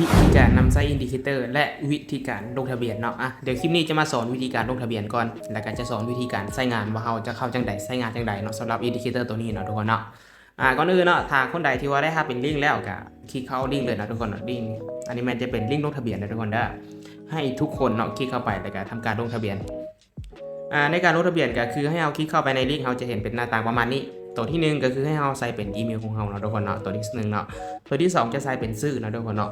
ວິທີການນຳໃຊ້ອິນດິເຄເຕີ ແລະ ວິທີການລົງທະບຽນເນາະ. ອ່ະ ດຽວຄລິບນີ້ຈະມາສອນວິທີການລົງທະບຽນກ່ອນ ແລ້ວກໍຈະສອນວິທີການໃຊ້ງານ ວ່າເຮົາຈະເຂົ້າຈັ່ງໃດ ໃຊ້ງານຈັ່ງໃດເນາະ ສຳລັບອິນດິເຄເຕີໂຕນີ້ເນາະທຸກຄົນເນາະ. ອ່າ ກ່ອນອື່ນເນາະ ຖ້າຄົນໃດທີ່ວ່າໄດ້ຮັບເປັນລິ້ງແລ້ວ ກໍຄລິກເຂົ້າລິ້ງເລີຍເນາະທຸກຄົນເນາະ. ລິ້ງ ອັນນີ້ແມ່ນຈະເປັນລິ້ງລົງທະບຽນເນາະທຸກຄົນເດີ. ໃຫ້ທຸກຄົນເນາະຄລິກເຂົ້າໄປ ແລ້ວກໍທຳການລົງທະບຽນ. ອ່າ ໃນການລົງທະບຽນກໍຄືໃຫ້ເຮົາຄລິກເຂົ້າໄປໃນລິ້ງ ເຮົາຈະເຫັນເປັນໜ້າຕ່າງປະມານນີ້. ໂຕທີໜຶ່ງກໍຄືໃຫ້ເຮົາໃສ່ເປັນອີເມວຂອງເຮົາເນາະທຸກຄົນເນາະ ໂຕທີໜຶ່ງເນາະ. ໂຕທີສອງຈະໃສ່ເປັນຊື່ເນາະທຸກຄົນເນາະ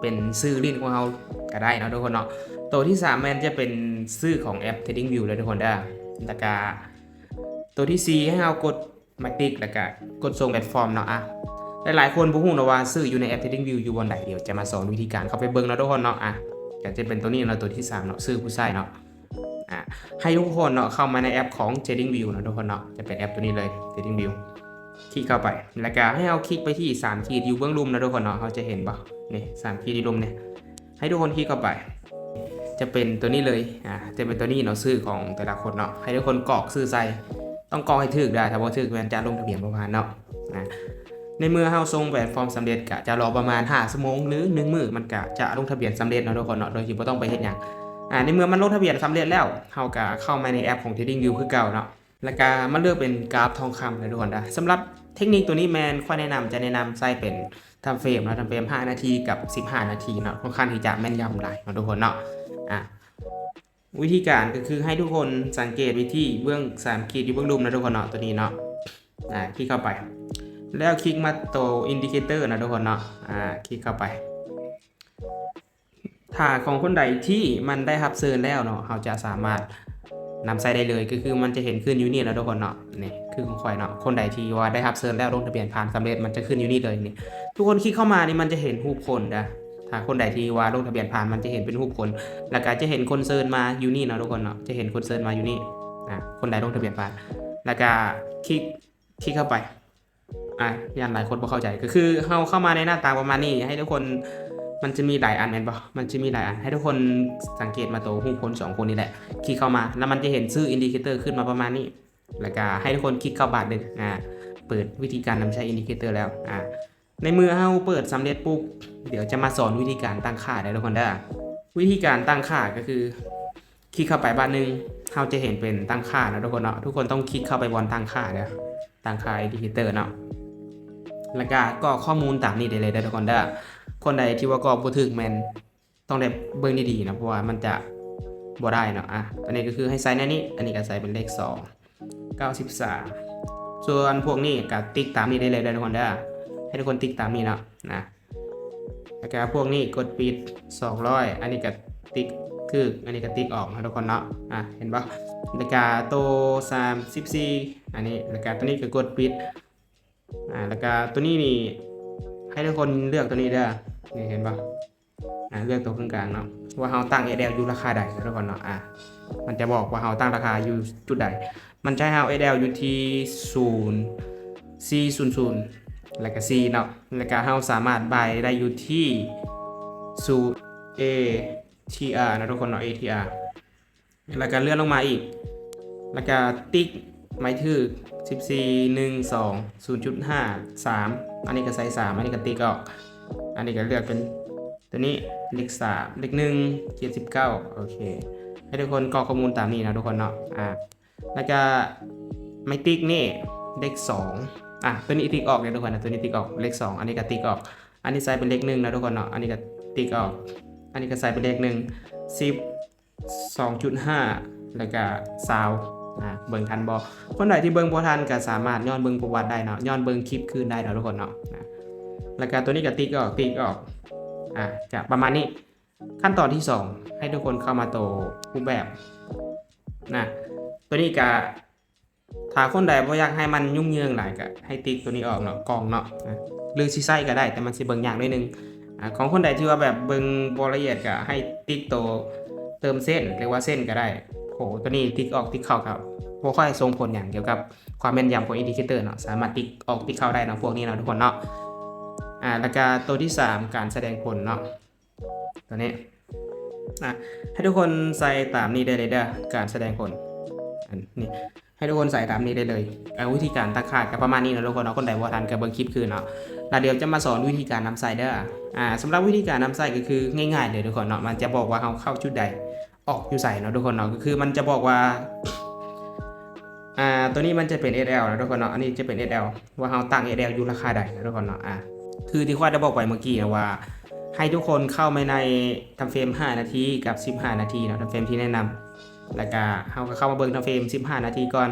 ເປັນຊື່ຫຼິ້ນຂອງເຮົາກໍໄດ້ເນາະທຸກຄົນເນາະ. ໂຕທີສາມແມ່ນຈະເປັນຊື່ຂອງແອັບ TradingView ເດີທຸກຄົນເດີ. ແລ້ວກໍໂຕທີສີ່ໃຫ້ເຮົາກົດ ມາຕິກ ແລ້ວກະກົດສົ່ງແພລດຟອມເນາະ. ອ່ະ ຫຼາຍໆຄົນບໍ່ຮູ້ເນາະວ່າຊື່ຢູ່ໃນແອັບ TradingView ຢູ່ບ່ອນໃດ. ດຽວຈະມາສອນວິທີການເຂົ້າໄປເບິ່ງເນາະທຸກຄົນເນາະ. ອ່ະ ກະຈະເປັນໂຕນີ້ເນາະ ໂຕທີສາມເນາະ ຊື່ຜູ້ໃຊ້ເນາະ. ອ່ະ ໃຫ້ທຸກຄົນເນາະເຂົ້າມາໃນແອັບຂອງ TradingView ເນາະທຸກຄົນເນາະ. ຈະເປັນແອັບໂຕນີ້ເລີຍ TradingView ຄລິກເຂົ້າໄປ ແລ້ວກະໃຫ້ເຮົາຄລິກໄປທີ່ສາມຂີດຢູ່ເບື້ອງລຸ່ມເນາະທຸກຄົນເນາະ. ເຮົາຈະເຫັນບໍ່ນີ້ ສາມຂີດຢູ່ລຸ່ມນີ້ ໃຫ້ທຸກຄົນຄລິກເຂົ້າໄປ ຈະເປັນໂຕນີ້ເລີຍ. ອ່າ ຈະເປັນໂຕນີ້ເນາະ ຊື່ຂອງແຕ່ລະຄົນເນາະ. ໃຫ້ທຸກຄົນກອກຊື່ໃສ່ ຕ້ອງກອກໃຫ້ຖືກເດີ ຖ້າບໍ່ຖືກແມ່ນຈະລົງທະບຽນບໍ່ຜ່ານເນາະ. ອ່າ ໃນເມື່ອເຮົາສົ່ງແພລດຟອມສຳເລັດ ກະຈະລໍປະມານຫ້າຊົ່ວໂມງ ຫຼື ໜຶ່ງມື້ ມັນກະຈະລົງທະບຽນສຳເລັດເນາະທຸກຄົນເນາະ ໂດຍທີ່ບໍ່ຕ້ອງໄປເຮັດຫຍັງ. ອ່າ ໃນເມື່ອມັນລົງທະບຽນສຳເລັດແລ້ວ ເຮົາກະເຂົ້າມາໃນແອັບຂອງ TradingView ຄືເກົ່າເນາະ. ແລ້ວກະມາເລືອກເປັນກຣາຟທອງຄຳເດີທຸກຄົນເດີ. ສຳລັບເທັກນິກໂຕນີ້ແມ່ນຂ້ອຍແນະນຳ ຈະແນະນຳໃຊ້ເປັນທາມເຟຣມເນາະ ທາມເຟຣມຫ້ານາທີກັບສິບຫ້ານາທີເນາະ ຂ້ອນຂ້າງທີ່ຈະແມ່ນຢຳຫຼາຍເນາະທຸກຄົນເນາະ. ອ່າ ວິທີການກໍຄືໃຫ້ທຸກຄົນສັງເກດໄປທີ່ເບື້ອງສາມຂີດຢູ່ເບື້ອງລຸ່ມເນາະທຸກຄົນເນາະ ໂຕນີ້ເນາະ. ອ່າ ຄລິກເຂົ້າໄປ ແລ້ວຄລິກມາໂຕອິນດິເຄເຕີເນາະທຸກຄົນເນາະ. ອ່າ ຄລິກເຂົ້າໄປ ຖ້າຂອງຄົນໃດທີ່ມັນໄດ້ຮັບເຊີນແລ້ວເນາະ ເຮົາຈະສາມາດນຳໃຊ້ໄດ້ເລີຍ ກໍຄືມັນຈະເຫັນຂຶ້ນຢູ່ນີ້ເນາະທຸກຄົນເນາະ. ນີ້ຄືຂອງຂ້ອຍເນາະ ຄົນໃດທີ່ວ່າໄດ້ຮັບເຊີນແລ້ວ ລົງທະບຽນຜ່ານສຳເລັດ ມັນຈະຂຶ້ນຢູ່ນີ້ເລີຍ. ນີ້ ທຸກຄົນຄລິກເຂົ້າມານີ້ ມັນຈະເຫັນຮູບຄົນເດີ. ຖ້າຄົນໃດທີ່ວ່າລົງທະບຽນຜ່ານ ມັນຈະເຫັນເປັນຮູບຄົນ ແລ້ວກະຈະເຫັນຄົນເຊີນມາຢູ່ນີ້ເນາະທຸກຄົນເນາະ ຈະເຫັນຄົນເຊີນມາຢູ່ນີ້. ອ່າ ຄົນໃດລົງທະບຽນຜ່ານ ແລ້ວກະຄລິກ ຄລິກເຂົ້າໄປ. ອ່າ ຢ້ານຫຼາຍຄົນບໍ່ເຂົ້າໃຈ ກໍຄືເຮົາເຂົ້າມາໃນໜ້າຕາປະມານນີ້ ໃຫ້ທຸກຄົນ ມັນຈະມີຫຼາຍອັນແມ່ນບໍ່ ມັນຈະມີຫຼາຍອັນ. ໃຫ້ທຸກຄົນສັງເກດມາໂຕຮູບຄົນສອງຄົນນີ້ແຫຼະ ຄລິກເຂົ້າມາ ແລ້ວມັນຈະເຫັນຊື່ອິນດິເຄເຕີຂຶ້ນມາປະມານນີ້ ແລ້ວກະໃຫ້ທຸກຄົນຄລິກເຂົ້າບາດໜຶ່ງ. ອ່າ ເປີດວິທີການນຳໃຊ້ອິນດິເຄເຕີແລ້ວ. ອ່າ ໃນເມື່ອເຮົາເປີດສຳເລັດປຸບ ດຽວຈະມາສອນວິທີການຕັ້ງຄ່າເດີທຸກຄົນເດີ. ວິທີການຕັ້ງຄ່າກໍຄື ຄລິກເຂົ້າໄປບາດໜຶ່ງ ເຮົາຈະເຫັນເປັນຕັ້ງຄ່າເນາະທຸກຄົນເນາະ. ທຸກຄົນຕ້ອງຄລິກເຂົ້າໄປບ່ອນຕັ້ງຄ່າເດີ ຕັ້ງຄ່າອິນດິເຄເຕີເນາະ ແລ້ວກະກອກຂໍ້ມູນຕາມນີ້ໄດ້ເລີຍເດີທຸກຄົນເດີ. ຄົນໃດທີ່ວ່າກອກບໍ່ຖືກແມ່ນຕ້ອງໄດ້ເບິ່ງດີໆເນາະ ເພາະວ່າມັນຈະບໍ່ໄດ້ເນາະ. ອ່າ ອັນນີ້ກໍຄືໃຫ້ໃສ່ໃນນີ້ ອັນນີ້ກໍໃສ່ເປັນເລກສອງ ເກົ້າສິບສາມ ສ່ວນພວກນີ້ກໍຕິກຕາມນີ້ໄດ້ເລີຍເດີທຸກຄົນເດີ ໃຫ້ທຸກຄົນຕິກຕາມນີ້ເນາະນະ. ແລ້ວກະພວກນີ້ກົດປິດສອງຮ້ອຍ ອັນນີ້ກະຕິກຖືກ ອັນນີ້ກະຕິກອອກເນາະທຸກຄົນເນາະ. ອ່າ ເຫັນບໍ່ ແລ້ວກະໂຕສາມສິບສີ່ ອັນນີ້ ແລ້ວກະໂຕນີ້ກະກົດປິດ. ອ່າ ແລ້ວກະໂຕນີ້ນີ້ ໃຫ້ທຸກຄົນເລືອກໂຕນີ້ເດີ ນີ້ເຫັນບໍ່. ອ່າ ເລືອກໂຕເຄິ່ງກາງເນາະ ວ່າເຮົາຕັ້ງ ເອແອລ ຢູ່ລາຄາໃດເນາະທຸກຄົນເນາະ. ອ່າ ມັນຈະບອກວ່າເຮົາຕັ້ງລາຄາຢູ່ຈຸດໃດ ມັນຈະໃຫ້ເຮົາ ເອແອລ ຢູ່ທີ່ສູນ ສີ່ສູນສູນ ແລ້ວກະສີ່ເນາະ ແລ້ວກະເຮົາສາມາດບາຍໄດ້ຢູ່ທີ່ສູນ ເອທີອາ ເນາະທຸກຄົນເນາະ ເອທີອາ ແລ້ວກະເລື່ອນລົງມາອີກ ແລ້ວກະຕິກໄມ້ຖືກ ສິບສີ່ ໜຶ່ງ ສອງ ສູນຈຸດຫ້າ ສາມ ອັນນີ້ກະໃສ່ສາມ ອັນນີ້ກະຕິກອອກ ອັນນີ້ກະເລືອກເປັນໂຕນີ້ ເລກສາມ ເລກໜຶ່ງ ເຈັດສິບເກົ້າ ໂອເຄ ໃຫ້ທຸກຄົນກອກຂໍ້ມູນຕາມນີ້ເນາະທຸກຄົນເນາະ. ອ່າ ແລ້ວກະໄມ້ຕິກນີ້ເລກສອງ ອ່າ ໂຕນີ້ຕິກອອກເດີທຸກຄົນນະ ໂຕນີ້ຕິກອອກ ເລກສອງ ອັນນີ້ກະຕິກອອກ ອັນນີ້ໃສ່ເປັນເລກໜຶ່ງເນາະທຸກຄົນເນເນາະ ອັນນີ້ກະຕິກອອກ ອັນນີ້ກະໃສ່ເປັນເລກໜຶ່ງ ສິບ ສອງຈຸດຫ້າ ແລ້ວກະຊາວ ອ່າ ເບິ່ງທັນບໍ່? ຄົນໃດທີ່ເບິ່ງບໍ່ທັນກະສາມາດຍ້ອນເບິ່ງປະຫວັດໄດ້ເນາະ ຍ້ອນເບິ່ງຄລິບຄືນໄດ້ເນາະທຸກຄົນເນາະ. ອ່າ ແລ້ວກະໂຕນີ້ກະຕິກອອກ ຕິກອອກ ອ່າ ກະປະມານນີ້. ຂັ້ນຕອນທີສອງ ໃຫ້ທຸກຄົນເຂົ້າມາໂຕຮູບແບບນະ ໂຕນີ້ກະ ຖ້າຄົນໃດບໍ່ຢາກໃຫ້ມັນຫຍຸ້ງເຫຍິງຫຼາຍ ກະໃຫ້ຕິກໂຕນີ້ອອກເນາະ ກ່ອງເນາະ ນະ ຫຼືຊິໃຊ້ກະໄດ້ ແຕ່ມັນຊິເບິ່ງຍາກໜ້ອຍໜຶ່ງ. ອ່າ ຂອງຄົນໃດທີ່ວ່າແບບເບິ່ງບໍ່ລະອຽດ ກະໃຫ້ຕິກໂຕເຕີມເສັ້ນ ຫຼືວ່າເສັ້ນກະໄດ້. ໂຫ ໂຕນີ້ຕິກອອກຕິກເຂົ້າກະບໍ່ຄ່ອຍສົ່ງຜົນຫຍັງກ່ຽວກັບຄວາມແມ່ນຢຳຂອງອິນດິເຄເຕີເນາະ ສາມາດຕິກອອກຕິກເຂົ້າໄດ້ເນາະ ພວກນີ້ເນາະທຸກຄົນເນາະ. ອ່າ ແລ້ວກະໂຕທີສາມ ການສະແດງຜົນເນາະ ໂຕນີ້ ອ່ະ ໃຫ້ທຸກຄົນໃສ່ຕາມນີ້ໄດ້ເລີຍເດີ ການສະແດງຜົນ ອັນນີ້ ໃຫ້ທຸກຄົນໃສ່ຕາມນີ້ໄດ້ເລີຍ. ເອີ ວິທີການຕັ້ງຄ່າກໍປະມານນີ້ເນາະທຸກຄົນເນາະ, ຄົນໃດບໍ່ທັນກໍເບິ່ງຄລິບຄືນເນາະ ແລ້ວດຽວຈະມາສອນວິທີການນຳໃຊ້ເດີ. ອາ ສຳລັບວິທີການນຳໃຊ້ກໍຄືງ່າຍໆເລີຍທຸກຄົນເນາະ, ມັນຈະບອກວ່າເຮົາເຂົ້າຈຸດໃດ ອອກຢູ່ໃສເນາະທຸກຄົນເນາະ. ກໍຄືມັນຈະບອກວ່າ ອາ ຕົວນີ້ມັນຈະເປັນ ເອສແອລ ເນາະທຸກຄົນເນາະ, ອັນນີ້ຈະເປັນ ເອສແອລ ວ່າເຮົາຕັ້ງ ເອສແອລ ຢູ່ລາຄາໃດເນາະທຸກຄົນເນາະ. ອາ ຄືທີ່ຂ້ອຍໄດ້ບອກໄປເມື່ອກີ້ນະວ່າ ໃຫ້ທຸກຄົນເຂົ້າມາໃນ time frame ຫ້ານາທີກັບສິບຫ້ານາທີເນາະ, time frame ທີ່ແນະນຳ. ແລ້ວກະເຮົາກໍເຂົ້າມາເບິ່ງ time frame ສິບຫ້ານາທີກ່ອນ.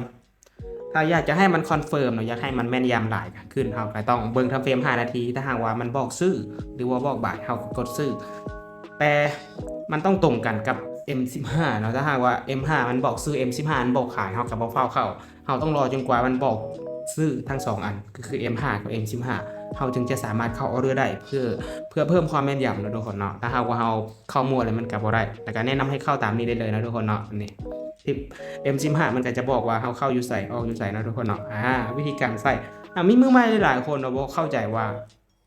ຖ້າຢາກຈະໃຫ້ມັນ confirm ເນາະ, ຢາກໃຫ້ມັນແມ່ນຢຳຫຼາຍຂຶ້ນ, ເຮົາກໍຕ້ອງເບິ່ງ time frame ຫ້ານາທີ. ຖ້າຫາກວ່າມັນບອກຊື້ ຫຼືວ່າບອກບາຍ ເຮົາກໍກົດຊື້. ແຕ່ມັນຕ້ອງຕົງກັນກັບ M ສິບຫ້າເນາະ. ຖ້າຫາກວ່າ M ຫ້າມັນບອກຊື້ M ສິບຫ້າມັນບອກຂາຍ ເຮົາກໍບໍ່ຟ້າວເຂົ້າ, ເຮົາຕ້ອງລໍຈົນກວ່າມັນບອກຊື້ທັງສອງອັນ ກໍຄື M ຫ້າກັບ M ສິບຫ້າ ເຮົາຈຶ່ງຈະສາມາດເຂົ້າ order ໄດ້ ເພື່ອ ເພື່ອເພີ່ມຄວາມແມ່ນຢຳເນາະທຸກຄົນເນາະ. ຖ້າຫາກວ່າເຮົາເຂົ້າມົ້ວແລ້ວມັນກໍບໍ່ໄດ້. ແລ້ວກໍແນະນຳໃຫ້ເຂົ້າຕາມນີ້ໄດ້ເລີຍເນາະທຸກຄົນເນາະ. ອັນນີ້ M ສິບຫ້າມັນກໍຈະບອກວ່າເຮົາເຂົ້າຢູ່ໃສ ອອກຢູ່ໃສເນາະທຸກຄົນເນາະ. ອາ ວິທີການໃຊ້ ອາ ມີມືໃໝ່ຫຼາຍໆຄົນເນາະ ບໍ່ເຂົ້າໃຈວ່າ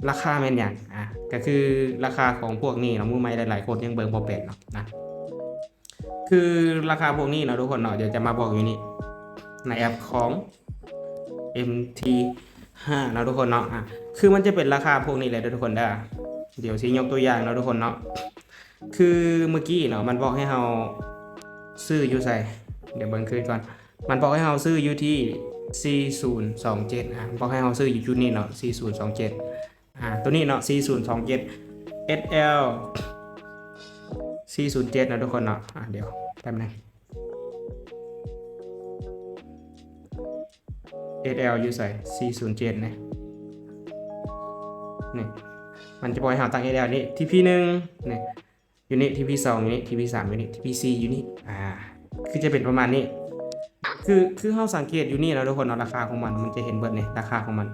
ລາຄາແມ່ນຫຍັງ? ອາ ກໍຄືລາຄາຂອງພວກນີ້ເນາະ, ມືໃໝ່ຫຼາຍໆຄົນຍັງເບິ່ງບໍ່ເປັນເນາະນະ. ຄືລາຄາພວກນີ້ເນາະທຸກຄົນເນາະ, ດຽວຈະມາບອກຢູ່ນີ້ ໃນແອັບຂອງ M T ຫ້າເນາະທຸກຄົນເນາະ. ອາ ຄືມັນຈະເປັນລາຄາພວກນີ້ແຫຼະເດີທຸກຄົນເດີ. ດຽວຊິຍົກຕົວຢ່າງເນາະທຸກຄົນເນາະ. ຄືເມື່ອກີ້ເນາະ ມັນບອກໃຫ້ເຮົາຊື້ຢູ່ໃສ? ດຽວເບິ່ງຄືນກ່ອນ. ມັນບອກໃຫ້ເຮົາຊື້ຢູ່ທີ່ ສີ່ສູນສອງເຈັດ ອາ ບອກໃຫ້ເຮົາຊື້ຢູ່ຈຸດນີ້ເນາະ ສີ່ສູນສອງເຈັດ. ອາ ຕົວນີ້ເນາະ ສີ່ສູນສອງເຈັດ ເອສແອລ ສີ່ສູນເຈັດເນາະທຸກຄົນເນາະ. ອາ ດຽວແປັບໜຶ່ງ ເອສແອລ ຢູ່ໃສ? ສີ່ສູນເຈັດນີ້ ນີ້ ມັນຈະບອກໃຫ້ເຮົາຕັ້ງ ເອສແອລ ນີ້ ທີພີໜຶ່ງ ນີ້ ຢູ່ນີ້ ທີພີສອງ ຢູ່ນີ້ ທີພີສາມ ຢູ່ນີ້ ທີພີສີ່ ຢູ່ນີ້. ອາ ຄືຈະເປັນປະມານນີ້. ຄື ຄືເຮົາສັງເກດຢູ່ນີ້ເນາະທຸກຄົນເນາະ, ລາຄາຂອງມັນ ມັນຈະເຫັນເບິດນີ້ ລາຄາຂອງມັນ.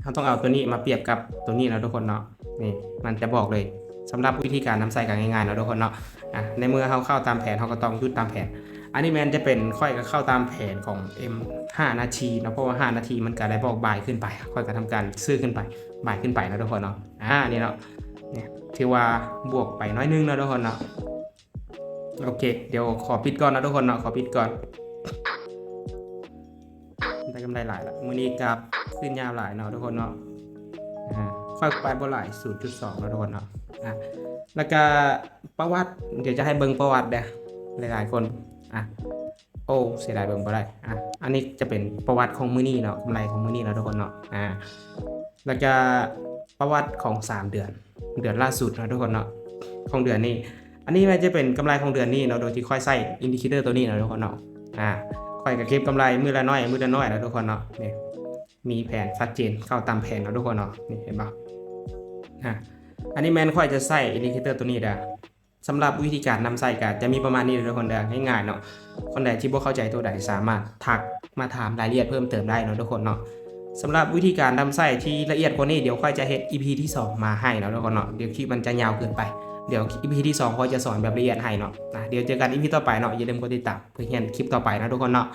ເຮົາຕ້ອງເອົາຕົວນີ້ມາປຽບກັບຕົວນີ້ເນາະທຸກຄົນເນາະ. ນີ້ມັນຈະບອກເລີຍ. ສຳລັບວິທີການນຳໃຊ້ກໍງ່າຍໆເນາະທຸກຄົນເນາະ. ອາ ໃນເມື່ອເຮົາເຂົ້າຕາມແຜນ ເຮົາກໍຕ້ອງຢຸດຕາມແຜນ. ອັນນີ້ແມ່ນຈະເປັນ ຂ້ອຍກໍເຂົ້າຕາມແຜນຂອງ M ຫ້ານາທີເນາະ, ເພາະວ່າຫ້ານາທີມັນກໍໄດ້ບອກບາຍຂຶ້ນໄປ, ຂ້ອຍກໍທຳການຊື້ຂຶ້ນໄປ ບາຍຂຶ້ນໄປເນາະທຸກຄົນເນາະ. ອາ ນີ້ເນາະ ນີ້ຖືວ່າບວກໄປໜ້ອຍໜຶ່ງເນາະທຸກຄົນເນາະ. ໂອເຄ ດຽວຂໍປິດກ່ອນເນາະທຸກຄົນເນາະ, ຂໍປິດກ່ອນ. ໄດ້ກຳໄລຫຼາຍລະ ມື້ນີ້ກັບຂຶ້ນຍາວຫຼາຍເນາະທຸກຄົນເນາະ. ອາ ຂ້ອຍໄປບໍ່ຫຼາຍ ສູນຈຸດສອງເນາະທຸກຄົນເນາະ. ອາ ແລ້ວກະປະຫວັດ ດຽວຈະໃຫ້ເບິ່ງປະຫວັດເດີ ຫຼາຍໆຄົນ. ອາ ໂອ້ ເສຍດາຍເບິ່ງບໍ່ໄດ້. ອາ ອັນນີ້ຈະເປັນປະຫວັດຂອງມື້ນີ້ເນາະ, ກຳໄລຂອງມື້ນີ້ເນາະທຸກຄົນເນາະ. ອາ ແລ້ວກະປະຫວັດຂອງສາມເດືອນ ເດືອນລ່າສຸດເນາະທຸກຄົນເນາະ ຂອງເດືອນນີ້. ອັນນີ້ແມ່ນຈະເປັນກຳໄລຂອງເດືອນນີ້ເນາະ, ໂດຍທີ່ຂ້ອຍໃຊ້ indicator ຕົວນີ້ເນາະທຸກຄົນເນາະ. ອາ ຂ້ອຍກໍເກັບກຳໄລມື້ລະໜ້ອຍ ມື້ລະໜ້ອຍເນາະທຸກຄົນເນາະ. ນີ້ ມີແຜນຊັດເຈນ ເຂົ້າຕາມແຜນເນາະທຸກຄົນເນາະ. ນີ້ເຫັນບໍ່? ອາ ອັນນີ້ແມ່ນຂ້ອຍຈະໃຊ້ indicator ຕົວນີ້ເດີ. ສຳລັບວິທີການນຳໃຊ້ກໍຈະມີປະມານນີ້ເດີທຸກຄົນເດີ, ງ່າຍໆເນາະ. ຄົນໃດທີ່ບໍ່ເຂົ້າໃຈຕົວໃດ ສາມາດທັກມາຖາມລາຍລະອຽດເພີ່ມເຕີມໄດ້ເນາະທຸກຄົນເນາະ. ສຳລັບວິທີການນຳໃຊ້ທີ່ລະອຽດກວ່ານີ້ ດຽວຂ້ອຍຈະເຮັດ ອີພີ ທີສອງມາໃຫ້ເນາະທຸກຄົນເນາະ. ດຽວຄລິບມັນຈະຍາວເກີນໄປ, ດຽວ ອີພີ ທີສອງຂ້ອຍຈະສອນແບບລະອຽດໃຫ້ເນາະ. ອາ ດຽວເຈີກັນ ອີພີ ຕໍ່ໄປເນາະ. ຢ່າລືມກົດຕິດຕາມເພື່ອຮຽນຄລິບຕໍ່ໄປເນາະທຸກຄົນເນາະ.